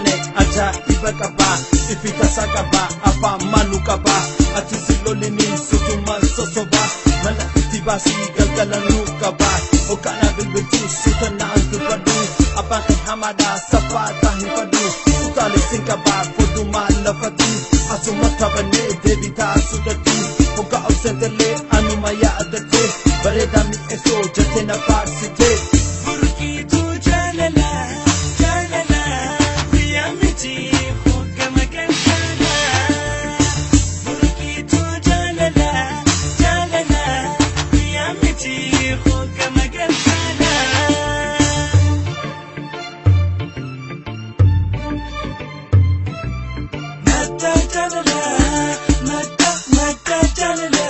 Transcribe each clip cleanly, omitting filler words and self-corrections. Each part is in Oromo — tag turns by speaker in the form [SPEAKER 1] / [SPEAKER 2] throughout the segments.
[SPEAKER 1] taane ajaa'iba qaba. Ifi tasaa qaba afaan maaluu qaba. Ati si lolinii sutuma sosoba. Mala itti baasii galgala nuu qaba. Hogganaa bilbiltuu suuta naan dubbadhu. Abbaan kee hamaadhaa saffaataa hin fadhu. Utaalee sin qaba foddumaa lafatti. Asuma taphannee deebitaa suutatti. Hoggaa ol seentellee anuma yaadatte. Bareedaa mi'eessoo jettee na faarsite.
[SPEAKER 2] Burqituu jaalala jaalala guyyaa miti hoggama galgala. Burqituu jaalala jaalala guyyaa miti hoggama galgala. Madda jaalala madda madda jaalala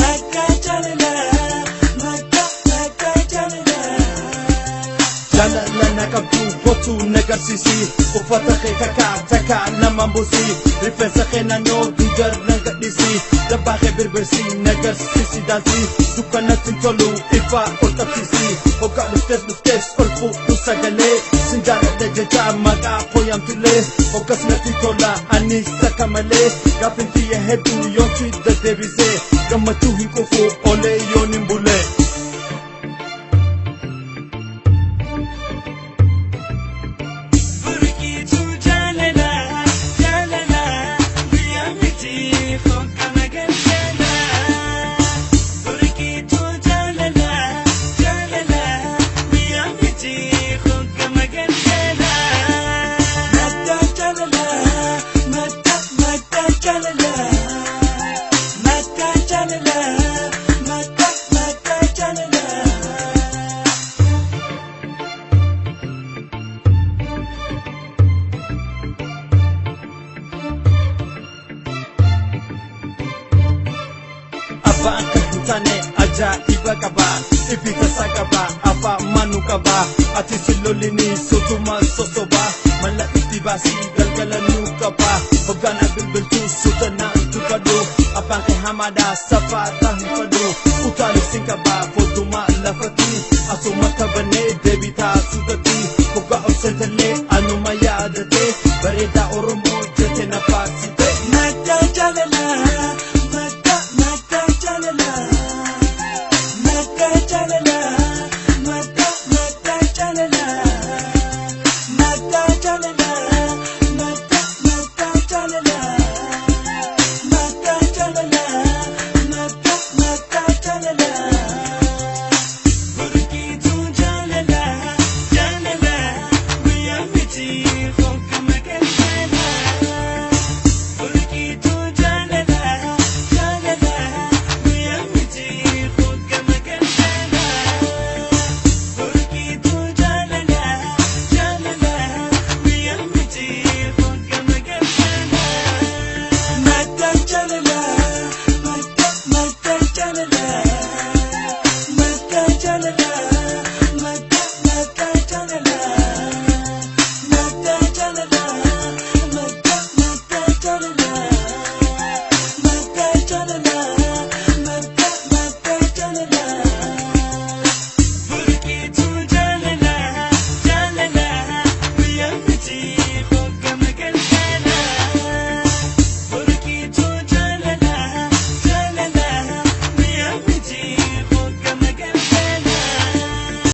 [SPEAKER 2] madda jaalala madda madda jaalala.
[SPEAKER 1] Jaalala na qabdu kootu na garsiisi. Uffata kee takkaa takkaa nama buusi. Rifeensa kee naannoo duudarra gadhiisi. Dabbaa kee birbirsi na garsiisi daansi. Dukkanatti hin tolu ifa ol qabsiisi. Hoggaa dhuftees dhuftees ol fuudhu sagalee. Sin jaaladha jecha maqaa fooyyamtulee. Hoggas natti tola anis akka malee. Gaafin xiyya hedduu yoon si deddeebise. Gammachuu hin quufu olee yoon hin bulee.
[SPEAKER 2] Burqituu jaalala jaalala guyyaa miti hoggama galgala. Burqituu jaalala jaalala guyyaa miti hoggama galgala. Madda jaalala madda madda jaalala madda jaalala madda madda jaalala.
[SPEAKER 1] Abbaan kan hin taane ajaa'iba qaba. Ifi tasaa qaba afaan maanuu qaba. Ati si lolinii sutuma sosoba. Mala itti baasii galgala nuu qaba. Hogganaa bilbiltuu suuta naan dubbadhu. Abbaan kee hamaadhaa safaataa hin fadhu.